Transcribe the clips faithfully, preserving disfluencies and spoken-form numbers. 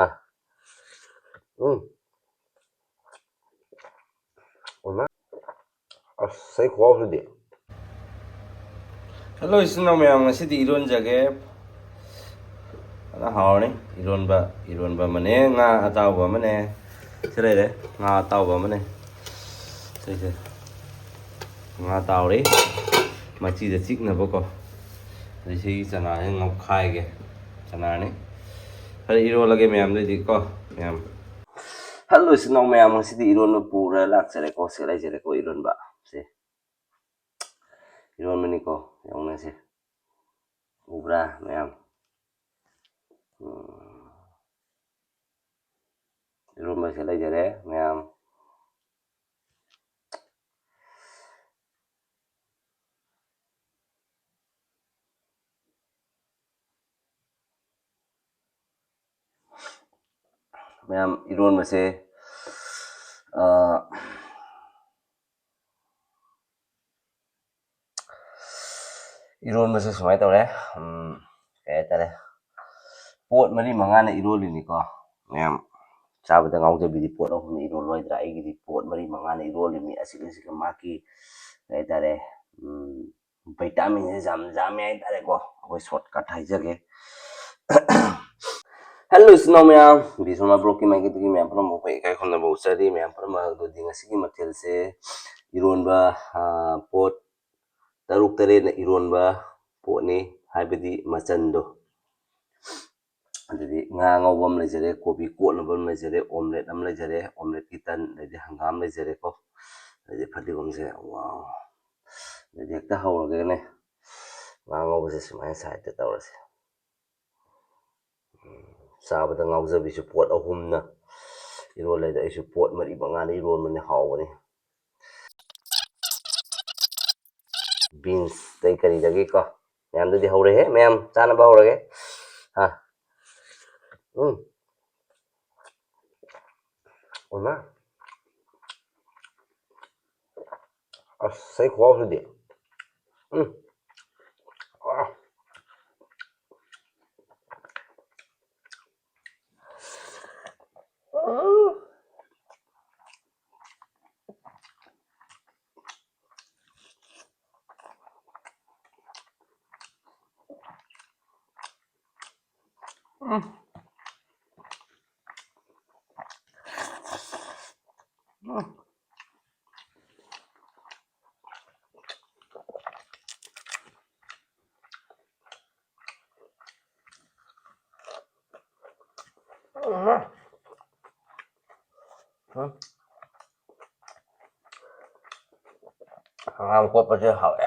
ꯑꯥ꯫ ꯎꯝ꯫ ꯑꯣꯏꯃꯥ꯫ ꯑꯁ, ꯑꯩ ꯈꯨꯍꯥꯎꯁꯤꯗꯤ꯫ ꯍꯜꯂꯣ, ꯏꯆꯤꯟ ꯏꯅꯥꯎ ꯃꯌꯥꯝ, ꯉꯁꯤꯗꯤ ꯏꯔꯣꯟꯖꯒꯦ꯫ ꯐꯖꯅ ꯍꯥꯎꯔꯅꯤ꯫ ꯏꯔꯣꯟꯕ, ꯏꯔꯣꯟꯕ ꯑꯃꯅꯦ, ꯉꯥ ꯑꯇꯥꯎꯕ ꯑꯃꯅꯦ꯫ ꯁꯤ ꯂꯩꯔꯦ, ꯉꯥ ꯑꯇꯥꯎꯕ ꯑꯃꯅꯦ꯫ ꯁꯤꯁꯦ ꯉꯥ ꯇꯥꯎꯔꯤ, ꯃꯆꯤꯗ ꯆꯤꯛꯅꯕꯀꯣ꯫ ꯑꯗꯩ ꯁꯤꯒꯤ ꯆꯅꯥꯁꯦ ꯉꯧꯈꯥꯏꯒꯦ꯫ ꯆꯅꯥꯅꯤ꯫ ꯐꯔꯦ, ꯏꯔꯣꯜꯂꯒꯦ ꯃꯌꯥꯝꯗꯩꯗꯤ ꯀꯣ, ꯃꯌꯥꯝ꯫ ꯍꯜꯂꯣ, ꯏꯆꯤꯟ ꯏꯅꯥꯎ ꯃꯌꯥꯝ, ꯉꯁꯤꯗꯤ ꯏꯔꯣꯟꯕ ꯄꯨꯔ ꯂꯥꯛꯆꯔꯦꯀꯣ꯫ ꯁꯤ ꯂꯩꯖꯔꯦꯀꯣ, ꯏꯔꯣꯟꯕ꯫ ꯁꯦ꯫ ꯏꯔꯣꯟꯕꯅꯤꯀꯣ, ꯌꯦꯡꯉꯨꯅꯦꯁꯦ꯫ ꯎꯕ꯭ꯔꯥ ꯃꯌꯥꯝ? ꯎꯝ꯫ ꯏꯔꯣꯟꯕꯁꯦ ꯂꯩꯖꯔꯦ ꯃꯌꯥꯝ꯫ ꯃꯌꯥꯝ, ꯏꯔꯣꯟꯕꯁꯦ, ꯑ, ꯏꯔꯣꯟꯕꯁꯦ ꯁꯨꯃꯥꯏꯅ ꯇꯧꯔꯦ꯫ ꯎꯝ, ꯀꯩ ꯍꯥꯏꯇꯥꯔꯦ, ꯄꯣꯠ ꯃꯔꯤ ꯃꯉꯥꯅ ꯏꯔꯣꯜꯂꯤꯅꯤꯀꯣ꯫ ꯃꯌꯥꯝ, ꯆꯥꯕꯗ ꯉꯥꯎꯖꯕꯤꯗꯤ ꯄꯣꯠ ꯑꯍꯨꯝꯅ ꯏꯔꯣꯜꯂꯣꯏꯗ꯭ꯔꯥ? ꯑꯩꯒꯤꯗꯤ ꯄꯣꯠ ꯃꯔꯤ ꯃꯉꯥꯅ ꯏꯔꯣꯜꯂꯤꯃꯤ꯫ ꯑꯁꯤꯒ ꯑꯁꯤꯒ ꯃꯥꯒꯤ, ꯀꯩ ꯍꯥꯏꯇꯥꯔꯦ, ꯎꯝ, ꯚꯤꯇꯥꯃꯤꯟꯁꯦ ꯌꯥꯝ ꯌꯥꯝꯃꯦ ꯍꯥꯏꯇꯥꯔꯦꯀꯣ꯫ ꯑꯩꯈꯣꯏ shortcut ꯍꯥꯏꯖꯒꯦ꯫ ꯍꯜꯂꯣ, ꯏꯆꯤꯟ ꯏꯅꯥꯎ ꯃꯌꯥꯝ, ꯕꯤꯁꯣꯅꯥ ꯕ꯭ꯂꯣꯛꯀꯤ ꯃꯥꯏꯀꯩꯗꯒꯤ ꯃꯌꯥꯝ ꯄꯨꯝꯅꯃꯛꯄꯨ ꯏꯀꯥꯏ ꯈꯨꯝꯅꯕ ꯎꯠꯆꯔꯤ꯫ ꯃꯌꯥꯝ ꯄꯨꯝꯅꯃꯛ ꯑꯗꯨꯗꯤ ꯉꯁꯤꯒꯤ ꯃꯊꯦꯜꯁꯦ ꯏꯔꯣꯟꯕ, ꯑ, ꯄꯣꯠ ꯇꯔꯨꯛ ꯇꯔꯦꯠꯅ ꯏꯔꯣꯟꯕ ꯄꯣꯠꯅꯤ, ꯍꯥꯏꯕꯗꯤ ꯃꯆꯟꯗꯣ꯫ ꯑꯗꯨꯗꯤ ꯉꯥ ꯑꯉꯧꯕ ꯑꯃ ꯂꯩꯖꯔꯦ, ꯀꯣꯕꯤ ꯀꯣꯠꯅꯕ ꯑꯃ ꯂꯩꯖꯔꯦ, omelette ꯑꯃ ꯂꯩꯖꯔꯦ, omelette ꯀꯤ ꯇꯟ, ꯑꯗꯩꯗꯤ ꯍꯪꯒꯥꯝ ꯂꯩꯖꯔꯦꯀꯣ꯫ ꯑꯗꯩꯗꯤ ꯐꯗꯤꯒꯣꯝꯁꯦ, ꯋꯥꯎ꯫ ꯑꯗꯩꯗꯤ ꯍꯦꯛꯇ ꯍꯧꯔꯒꯦꯅꯦ꯫ ꯉꯥ ꯑꯉꯧꯕꯁꯦ ꯁꯨꯃꯥꯏꯅ side ꯇ ꯇꯧꯔꯁꯦ꯫ ꯎꯝ, ꯆꯥꯕꯗ ꯉꯥꯎꯖꯕꯤꯁꯨ ꯄꯣꯠ ꯑꯍꯨꯝꯅ ꯏꯔꯣꯜꯂꯦꯗ, ꯑꯩꯁꯨ ꯄꯣꯠ ꯃꯔꯤ ꯃꯉꯥꯅ ꯏꯔꯣꯟꯕꯅꯦ, ꯍꯥꯎꯕꯅꯤ꯫ Beans ꯇꯩ ꯀꯔꯤꯗꯒꯤꯀꯣ, ꯃꯌꯥꯝꯗꯨꯗꯤ ꯍꯧꯔꯦꯍꯦ, ꯃꯌꯥꯝ ꯆꯥꯅꯕ ꯍꯧꯔꯒꯦ꯫ ꯍꯥ꯫ ꯎꯝ꯫ ꯑꯣꯏꯃꯥ꯫ ꯑꯁ, ꯑꯩ ꯈꯨꯍꯥꯎꯁꯤꯗꯤ꯫ ꯎꯝ꯫ ꯑꯥ꯫ ꯎꯝ꯫ ꯍꯪꯒꯥꯝ ꯀꯣꯠꯄꯁꯦ ꯍꯥꯎꯋꯦ꯫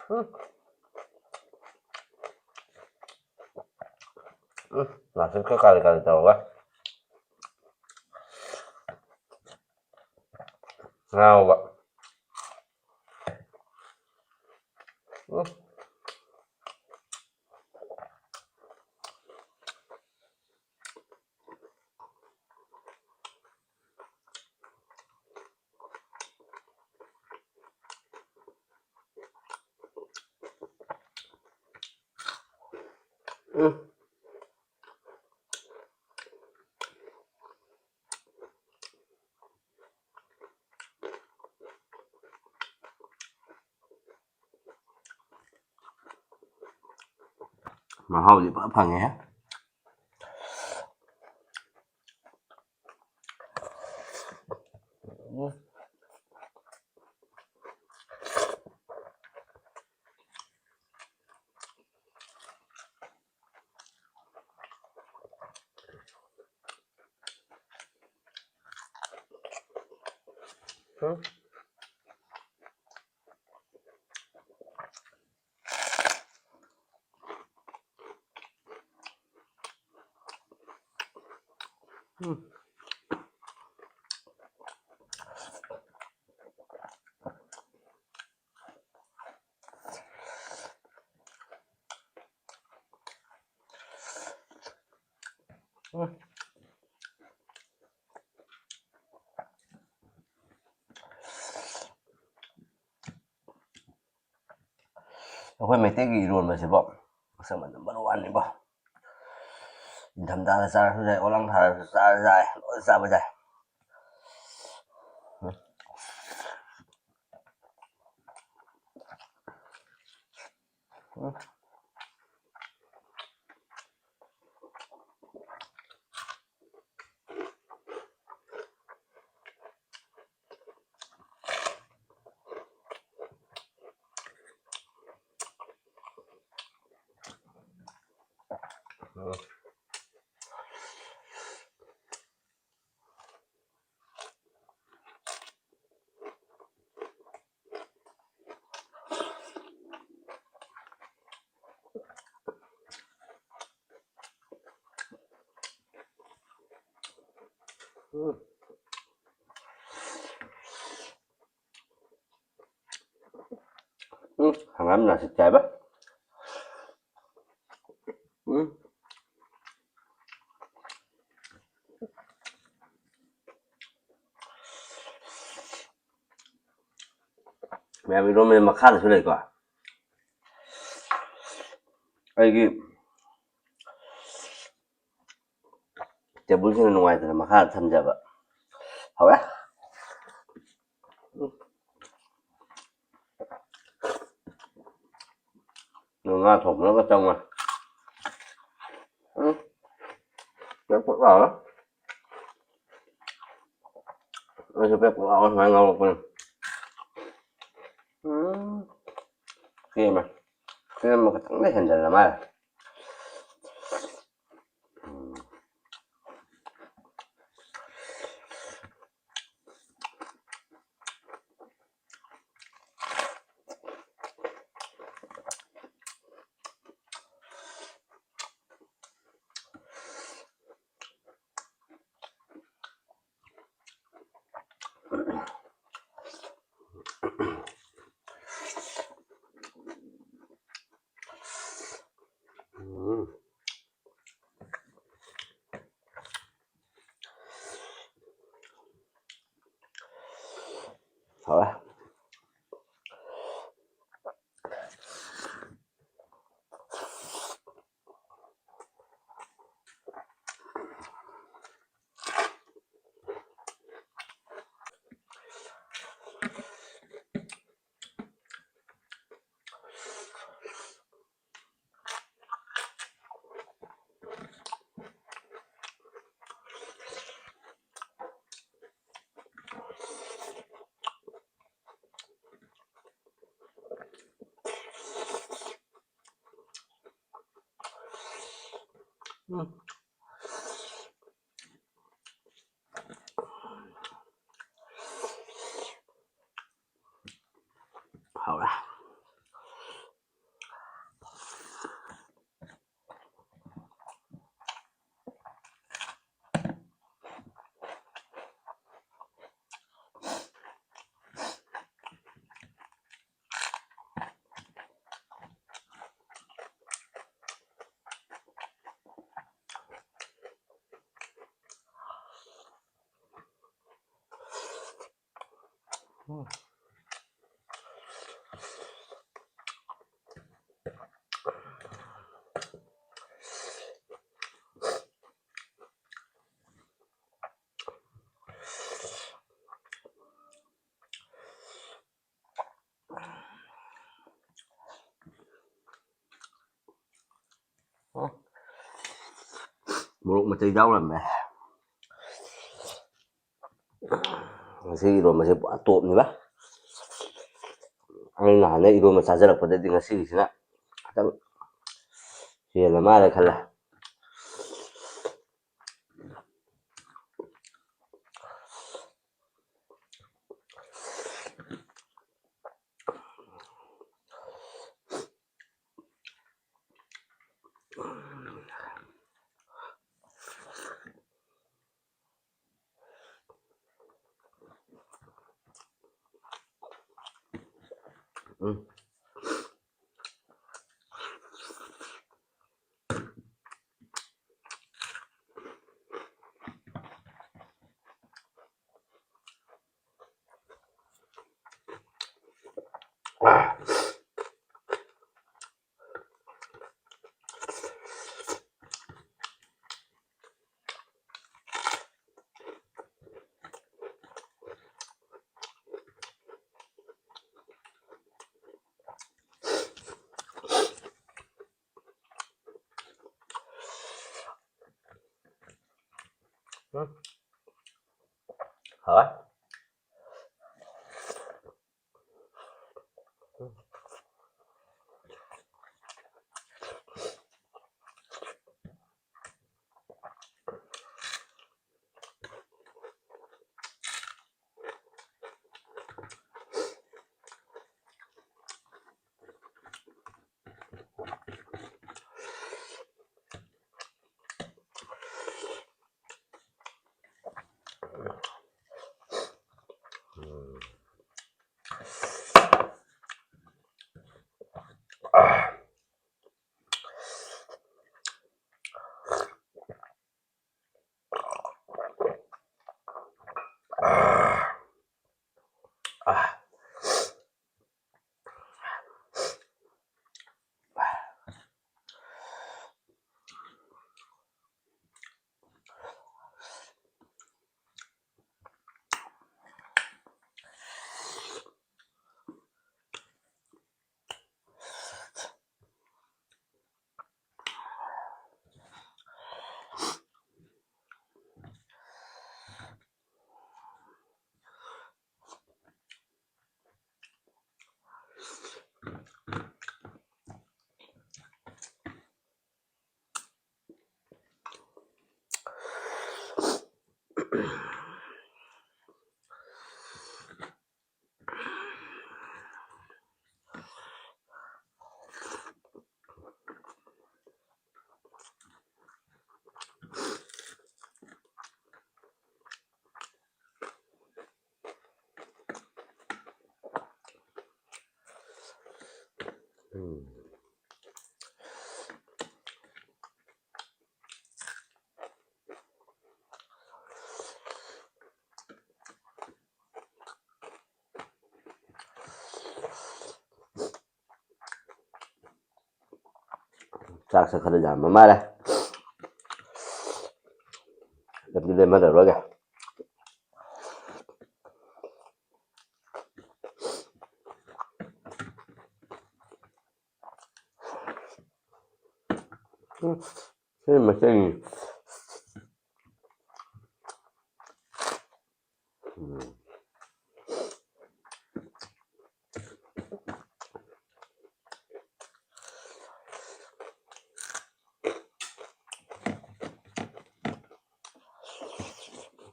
ꯎꯝ꯫ ꯎꯝ, ꯅꯥꯁꯤꯛꯀ ꯀꯥꯂꯤ ꯀꯥꯂꯤ ꯇꯧꯔꯒ ꯉꯥꯎꯕ꯫ ꯎꯝ꯫ ꯎꯝ꯫ ꯃꯍꯥꯎꯗꯤ ꯐꯖ ꯐꯪꯉꯦꯍꯦ꯫ ꯎꯝ꯫ ꯎꯝ꯫ ꯑꯩꯈꯣꯏ ꯃꯩꯇꯩꯒꯤ ꯏꯔꯣꯟꯕꯁꯤꯕꯣ ꯃꯁꯛ ꯃꯇꯧ ꯅꯝꯕꯔ ꯋꯥꯟꯅꯤꯀꯣ꯫ ꯏꯪꯊꯝꯊꯥꯗ ꯆꯥꯔꯁꯨ ꯌꯥꯏ, ꯑꯣꯂꯥꯡ ꯊꯥꯔꯁꯨ ꯆꯥꯔꯁꯨ ꯌꯥꯏ, ꯂꯣꯏ ꯆꯥꯕ ꯌꯥꯏ꯫ ꯎꯝ꯫ ꯎꯝ, ꯍꯪꯒꯥꯝ ꯅꯥꯁꯤꯠ ꯆꯥꯏꯕ꯫ ꯎꯝ꯫ ꯃꯌꯥꯝ ꯏꯔꯣꯟꯕꯁꯦ ꯃꯈꯥꯗꯁꯨ ꯂꯩꯀꯣ꯫ ꯑꯩꯒꯤ ꯇꯦꯕꯜꯁꯤꯅ ꯅꯨꯡꯉꯥꯏꯇꯅ ꯃꯈꯥꯗ ꯊꯝꯖꯕ꯫ ꯍꯧꯔꯦ꯫ ꯎꯝ꯫ ꯉꯥ ꯊꯣꯡꯕꯅꯒ ꯆꯪꯉꯣꯏ꯫ ꯎꯝ꯫ ꯄꯦꯛ ꯄꯦꯛ ꯂꯥꯎꯔꯦ꯫ ꯑꯩꯁꯨ ꯄꯦꯛ ꯄꯦꯛ ꯂꯥꯎꯔ ꯁꯨꯃꯥꯏꯅ ꯉꯧꯔꯛꯄꯅꯤ꯫ ꯎꯝ꯫ ꯄꯦꯝꯃ꯫ ꯄꯦꯝꯃ ꯈꯤꯇꯪꯒ ꯍꯦꯟꯖꯜꯂ ꯃꯥꯜꯂꯦ꯫ ꯎꯝ꯫ ꯎꯝ꯫ ꯍꯥꯎꯔꯦ꯫ ꯎꯝ꯫ ꯍꯥꯎꯔꯦ꯫ ꯃꯣꯔꯣꯛ ꯃꯆꯩ ꯌꯥꯎꯔꯝꯃꯦ꯫ ꯉꯁꯤ ꯏꯔꯣꯟꯕꯁꯦ ꯄꯨꯔꯥ ꯇꯣꯞꯅꯤꯕ꯫ ꯑꯩ ꯅꯍꯥꯟꯅ ꯏꯔꯣꯟꯕ ꯆꯥꯖꯔꯛꯄꯗꯗꯤ ꯉꯁꯤꯒꯤꯁꯤꯅ ꯈꯤꯇꯪ ꯍꯦꯜꯂ ꯃꯥꯜꯂꯦ ꯈꯜꯂꯦ꯫ ꯎꯝ꯫ ꯎꯝ꯫ ꯍꯥꯎꯋꯦ꯫ ꯎꯝ꯫ ꯆꯥꯛꯁꯦ ꯈꯔ ꯌꯥꯝꯕ ꯃꯥꯜꯂꯦ꯫ ꯑꯗꯨꯗꯤ ꯂꯦꯝꯍꯜꯂꯔꯣꯏꯒꯦ꯫ ꯎꯝ, ꯁꯤ ꯃꯆꯪꯅꯤ꯫ ꯎꯝ꯫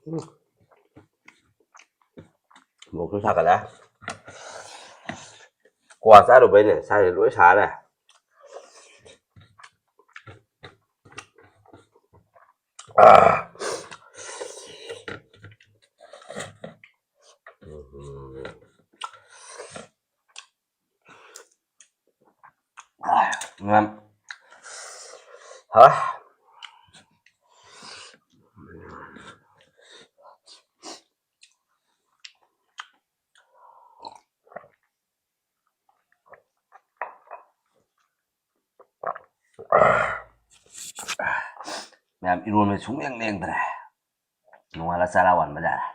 ꯎꯝ꯫ ꯃꯣꯔꯣꯛꯁꯨ ꯁꯥꯒꯠꯂꯦ꯫ ꯀ꯭ꯋꯥ ꯆꯥꯔꯨꯕꯩꯅꯦ, ꯁꯥꯏꯁꯦ ꯂꯣꯏ ꯁꯥꯔꯦ꯫ ꯑꯥ꯫ ꯎꯝ꯫ ꯃꯌꯥꯝ꯫ ꯍꯥ꯫ ꯃꯌꯥꯝ, ꯏꯔꯣꯟꯕ ꯁꯨꯡꯂꯦꯡ ꯂꯦꯡꯗ꯭ꯔꯦ꯫ ꯅꯣꯡꯉꯥꯜꯂ ꯆꯔꯥ ꯋꯥꯟꯕ ꯌꯥꯔꯦ꯫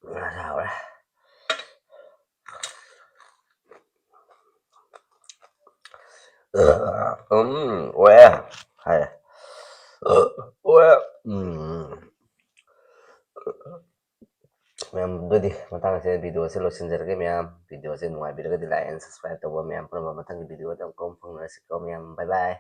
ꯉꯥ ꯍꯥꯎꯔꯦ꯫ ꯎꯝ, ꯑꯣꯏ꯫ ꯍꯥꯏ꯫ ꯑꯣꯏ꯫ ꯎꯝ꯫ ꯃꯌꯥꯝ, ꯑꯗꯨꯗꯤ ꯃꯇꯥꯡ ꯑꯁꯤꯗ video ꯁꯦ ꯂꯣꯏꯁꯤꯟꯖꯔꯒꯦ꯫ ꯃꯌꯥꯝ, video say ꯅꯨꯡꯉꯥꯏꯕꯤꯔꯒꯗꯤ like and subscribe ꯇꯧꯕ ꯃꯌꯥꯝ ꯄꯨꯝꯅꯃꯛ ꯃꯊꯪꯒꯤ video ꯗ ꯑꯃꯨꯛꯀ ꯑꯃꯨꯛ ꯐꯪꯅꯔꯁꯤꯀꯣ ꯃꯌꯥꯝ꯫ Bye bye꯫